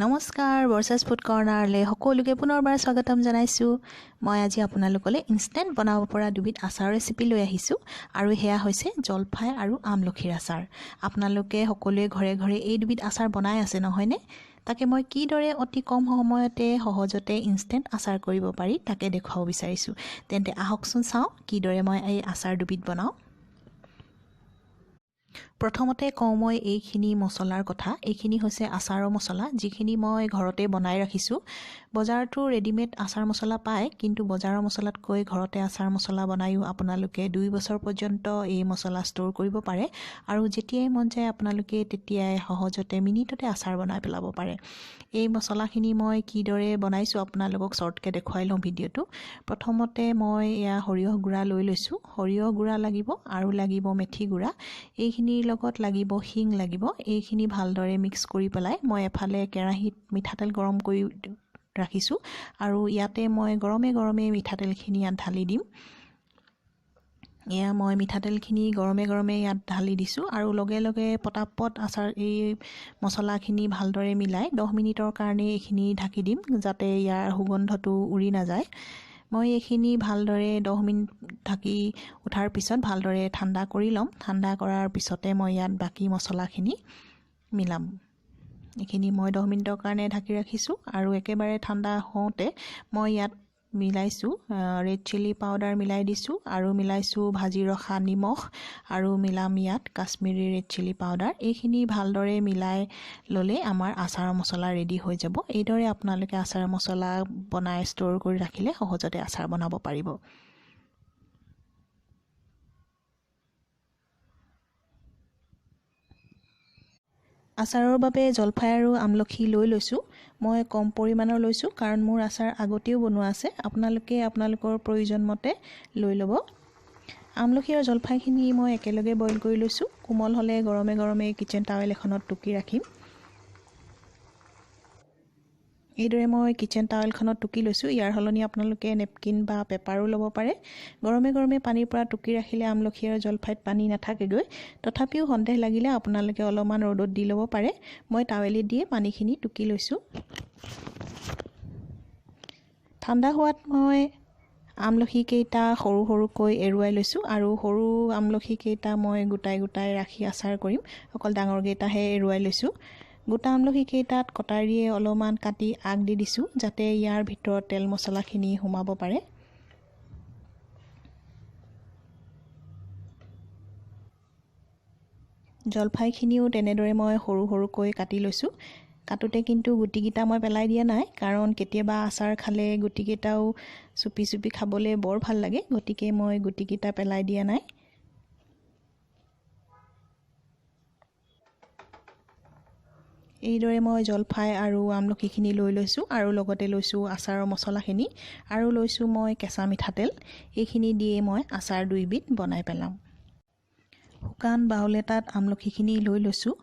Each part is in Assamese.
নমস্কাৰ বৰ্ষাস ফুড কৰ্ণাৰলৈ সকলোকে পুনৰবাৰ স্বাগতম জনাইছোঁ। মই আজি আপোনালোকলৈ ইনষ্টেণ্ট বনাব পৰা দুবিধ আচাৰ ৰেচিপি লৈ আহিছোঁ আৰু সেয়া হৈছে জলফাই আৰু আমলখিৰ আচাৰ। আপোনালোকে সকলোৱে ঘৰে ঘৰে এই দুবিধ আচাৰ বনাই আছে নহয়নে? তাকে মই কিদৰে অতি কম সময়তে সহজতে ইনষ্টেণ্ট আচাৰ কৰিব পাৰি তাকে দেখুৱাব বিচাৰিছোঁ। তেন্তে আহকচোন চাওঁ কিদৰে মই এই আচাৰ দুবিধ বনাওঁ। প্ৰথমতে কওঁ মই এইখিনি মছলাৰ কথা। এইখিনি হৈছে আচাৰৰ মছলা, যিখিনি মই ঘৰতে বনাই ৰাখিছোঁ। বজাৰতো ৰেডিমেড আচাৰ মছলা পায়, কিন্তু বজাৰৰ মছলাতকৈ ঘৰতে আচাৰ মছলা বনায়ো আপোনালোকে 2 বছৰ পৰ্যন্ত এই মছলা ষ্ট'ৰ কৰিব পাৰে আৰু যেতিয়াই মন যায় আপোনালোকে তেতিয়াই সহজতে মিনিটতে আচাৰ বনাই পেলাব পাৰে। এই মছলাখিনি মই কিদৰে বনাইছোঁ আপোনালোকক শ্বৰ্টকৈ দেখুৱাই লওঁ ভিডিঅ'টো। প্ৰথমতে মই এয়া সৰিয়হ গুড়া লৈ লৈছোঁ। সৰিয়হ গুড়া লাগিব আৰু লাগিব মেথি গুড়া, এইখিনিৰ লগত লাগিব শিং লাগিব। এইখিনি ভালদৰে মিক্স কৰি পেলাই মই এফালে কেৰাহীত মিঠাতেল গৰম কৰি ৰাখিছোঁ আৰু ইয়াতে মই গৰমে গৰমে মিঠাতেলখিনি ইয়াত ঢালি দিম। এয়া মই মিঠাতেলখিনি গৰমে গৰমে ইয়াত ঢালি দিছোঁ আৰু লগে লগে পটাপট আচাৰ এই মছলাখিনি ভালদৰে মিলাই 10 মিনিটৰ কাৰণে এইখিনি ঢাকি দিম, যাতে ইয়াৰ সুগন্ধটো উৰি নাযায়। মই এইখিনি ভালদৰে 10 মিনিট ঢাকি উঠাৰ পিছত ভালদৰে ঠাণ্ডা কৰি ল'ম। ঠাণ্ডা কৰাৰ পিছতে মই ইয়াত বাকী মছলাখিনি মিলাম। এইখিনি মই 10 মিনিটৰ কাৰণে ঢাকি ৰাখিছোঁ আৰু একেবাৰে ঠাণ্ডা হওঁতে মই ইয়াত মিলাইছোঁ ৰেড চিলি পাউডাৰ মিলাই দিছোঁ আৰু মিলাইছোঁ ভাজি ৰখা নিমখ আৰু মিলাম ইয়াত কাশ্মীৰী ৰেড চিলি পাউডাৰ। এইখিনি ভালদৰে মিলাই ল'লে আমাৰ আচাৰৰ মছলা ৰেডি হৈ যাব। এইদৰে আপোনালোকে আচাৰৰ মছলা বনাই ষ্ট'ৰ কৰি ৰাখিলে সহজতে আচাৰ বনাব পাৰিব। আচাৰৰ বাবে জলফাই আৰু আমলখি লৈ লৈছোঁ। মই কম পৰিমাণৰ লৈছোঁ কাৰণ মোৰ আচাৰ আগতেও বনোৱা আছে। আপোনালোকে আপোনালোকৰ প্ৰয়োজন মতে লৈ ল'ব। আমলখি আৰু জলফাইখিনি মই একেলগে বইল কৰি লৈছোঁ। কোমল হ'লে গৰমে গৰমে কিচেন টাৱেল এখনত টুকি ৰাখিম। এইদৰে মই কিচেন টাৱেলখনত টুকি লৈছোঁ। ইয়াৰ সলনি আপোনালোকে নেপকিন বা পেপাৰো ল'ব পাৰে। গৰমে গৰমে পানীৰ পৰা টুকি ৰাখিলে আমলখি আৰু জলফাইত পানী নাথাকেগৈ। তথাপিও সন্দেহ লাগিলে আপোনালোকে অলপমান ৰ'দত দি ল'ব পাৰে। মই টাৱেলে দিয়ে পানীখিনি টুকি লৈছোঁ। ঠাণ্ডা হোৱাত মই আমলখিকেইটা সৰু সৰুকৈ এৰুৱাই লৈছোঁ আৰু সৰু আমলখিকেইটা মই গোটাই গোটাই ৰাখি আচাৰ কৰিম। অকল ডাঙৰকেইটাহে এৰুৱাই লৈছোঁ। গোটা আমলখিকেইটাত কটাৰীয়ে অলপমান কাটি আগ দি দিছোঁ, যাতে ইয়াৰ ভিতৰত তেল মছলাখিনি সোমাব পাৰে। জলফাইখিনিও তেনেদৰে মই সৰু সৰুকৈ কাটি লৈছোঁ। কাটোতে কিন্তু গুটিকেইটা মই পেলাই দিয়া নাই, কাৰণ কেতিয়াবা আচাৰ খালে গুটিকেইটাও চুপি চুপি খাবলৈ বৰ ভাল লাগে, গতিকে মই গুটিকেইটা পেলাই দিয়া নাই। এইদৰে মই জলফাই আৰু আমলখিখিনি লৈ লৈছোঁ আৰু লগতে লৈছোঁ আচাৰৰ মছলাখিনি আৰু লৈছোঁ মই কেঁচা মিঠাতেল। এইখিনি দিয়ে মই আচাৰ দুইবিধ বনাই পেলাম। শুকান বাউল এটাত আমলখিখিনি লৈ লৈছোঁ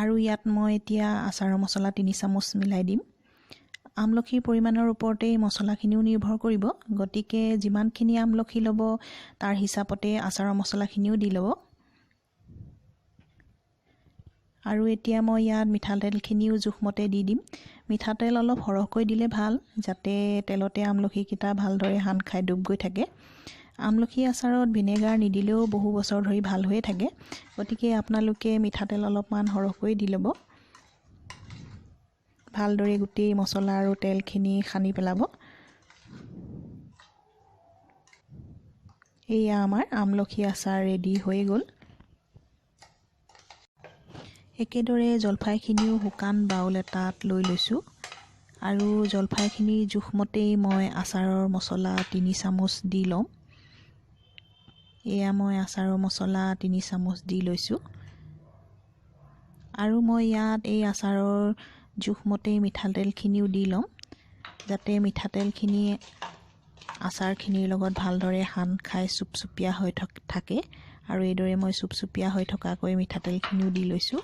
আৰু ইয়াত মই এতিয়া আচাৰৰ মছলা 3 চামুচ মিলাই দিম। আমলখিৰ পৰিমাণৰ ওপৰতেই মছলাখিনিও নিৰ্ভৰ কৰিব, গতিকে যিমানখিনি আমলখি ল'ব তাৰ হিচাপতে আচাৰৰ মছলাখিনিও দি ল'ব। আৰু এতিয়া মই ইয়াত মিঠাতেলখিনিও জোখমতে দি দিম। মিঠাতেল অলপ সৰহকৈ দিলে ভাল, যাতে তেলতে আমলখিকেইটা ভালদৰে সান খাই ডুব গৈ থাকে। আমলখি আচাৰত ভিনেগাৰ নিদিলেও বহু বছৰ ধৰি ভাল হৈয়ে থাকে, গতিকে আপোনালোকে মিঠাতেল অলপমান সৰহকৈ দি ল'ব। ভালদৰে গোটেই মছলা আৰু তেলখিনি সানি পেলাব। এয়া আমাৰ আমলখি আচাৰ ৰেডি হৈ গ'ল। একেদৰে জলফাইখিনিও শুকান বাউল এটাত লৈ লৈছোঁ আৰু জলফাইখিনি জোখমতেই মই আচাৰৰ মছলা 3 চামুচ দি ল'ম। এয়া মই আচাৰৰ মছলা 3 চামুচ দি লৈছোঁ আৰু মই ইয়াত এই আচাৰৰ জোখমতেই মিঠাতেলখিনিও দি ল'ম, যাতে মিঠাতেলখিনি আচাৰখিনিৰ লগত ভালদৰে সান খাই চুপচুপীয়া হৈ থাকে। আৰু এইদৰে মই চুপচুপীয়া হৈ থকাকৈ মিঠাতেলখিনিও দি লৈছোঁ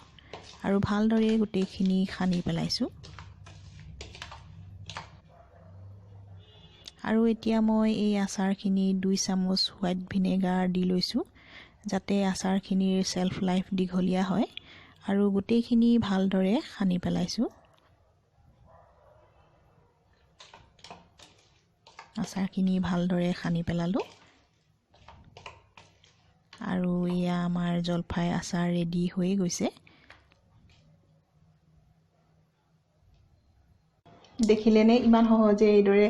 আৰু ভালদৰে গোটেইখিনি সানি পেলাইছোঁ। আৰু এতিয়া মই এই আচাৰখিনি 2 চামুচ হোৱাইট ভিনেগাৰ দি লৈছোঁ, যাতে আচাৰখিনিৰ চেল্ফ লাইফ দীঘলীয়া হয়। আৰু গোটেইখিনি ভালদৰে সানি পেলাইছোঁ। আচাৰখিনি ভালদৰে সানি পেলালোঁ। আৰু এয়া আমাৰ জলফাই আচাৰ ৰেডি হৈয়ে গৈছে। দেখিলেনে ইমান সহজে এইদৰে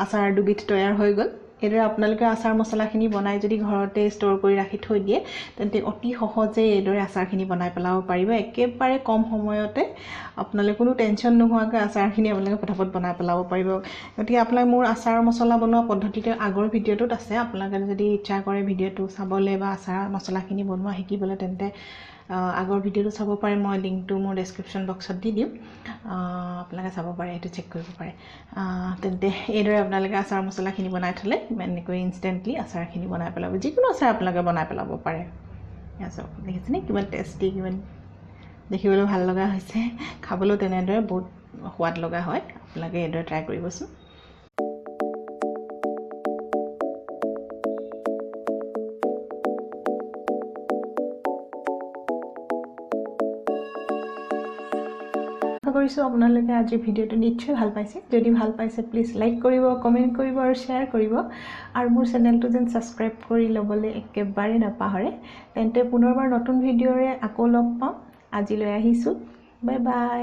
আচাৰ দুবিধ তৈয়াৰ হৈ গ'ল। এইদৰে আপোনালোকে আচাৰ মছলাখিনি বনাই যদি ঘৰতে ষ্ট'ৰ কৰি ৰাখি থৈ দিয়ে, তেন্তে অতি সহজে এইদৰে আচাৰখিনি বনাই পেলাব পাৰিব। একেবাৰে কম সময়তে আপোনালোকে কোনো টেনশ্যন নোহোৱাকৈ আচাৰখিনি আপোনালোকে ফটাফট বনাই পেলাব পাৰিব। গতিকে আপোনালোকে মোৰ আচাৰ মছলা বনোৱা পদ্ধতিটো আগৰ ভিডিঅ'টোত আছে, আপোনালোকে যদি ইচ্ছা কৰে ভিডিঅ'টো চাবলৈ বা আচাৰ মছলাখিনি বনোৱা শিকিবলৈ, তেন্তে আগৰ ভিডিঅ'টো চাব পাৰে। মই লিংকটো মোৰ ডেছক্ৰিপশ্যন বক্সত দি দিম, আপোনালোকে চাব পাৰে, সেইটো চেক কৰিব পাৰে। তেন্তে এইদৰে আপোনালোকে আচাৰ মছলাখিনি বনাই থ'লে এনেকৈ ইনষ্টেণ্টলি আচাৰখিনি বনাই পেলাব, যিকোনো আচাৰ আপোনালোকে বনাই পেলাব পাৰে। চাওক, দেখিছেনে কিমান টেষ্টি, কিমান দেখিবলৈ ভাল লগা হৈছে, খাবলৈও তেনেদৰে বহুত সোৱাদ লগা হয়। আপোনালোকে এইদৰে ট্ৰাই কৰিবচোন। আশা কৰিছোঁ আপোনালোকে আজিৰ ভিডিঅ'টো নিশ্চয় ভাল পাইছে। যদি ভাল পাইছে প্লিজ লাইক কৰিব, কমেণ্ট কৰিব আৰু শ্বেয়াৰ কৰিব। আৰু মোৰ চেনেলটো যেন ছাবস্ক্ৰাইব কৰি ল'বলৈ একেবাৰে নাপাহৰে। তেন্তে পুনৰবাৰ নতুন ভিডিঅ'ৰে আকৌ লগ পাম। আজিলৈ আহিছোঁ, বাই বাই।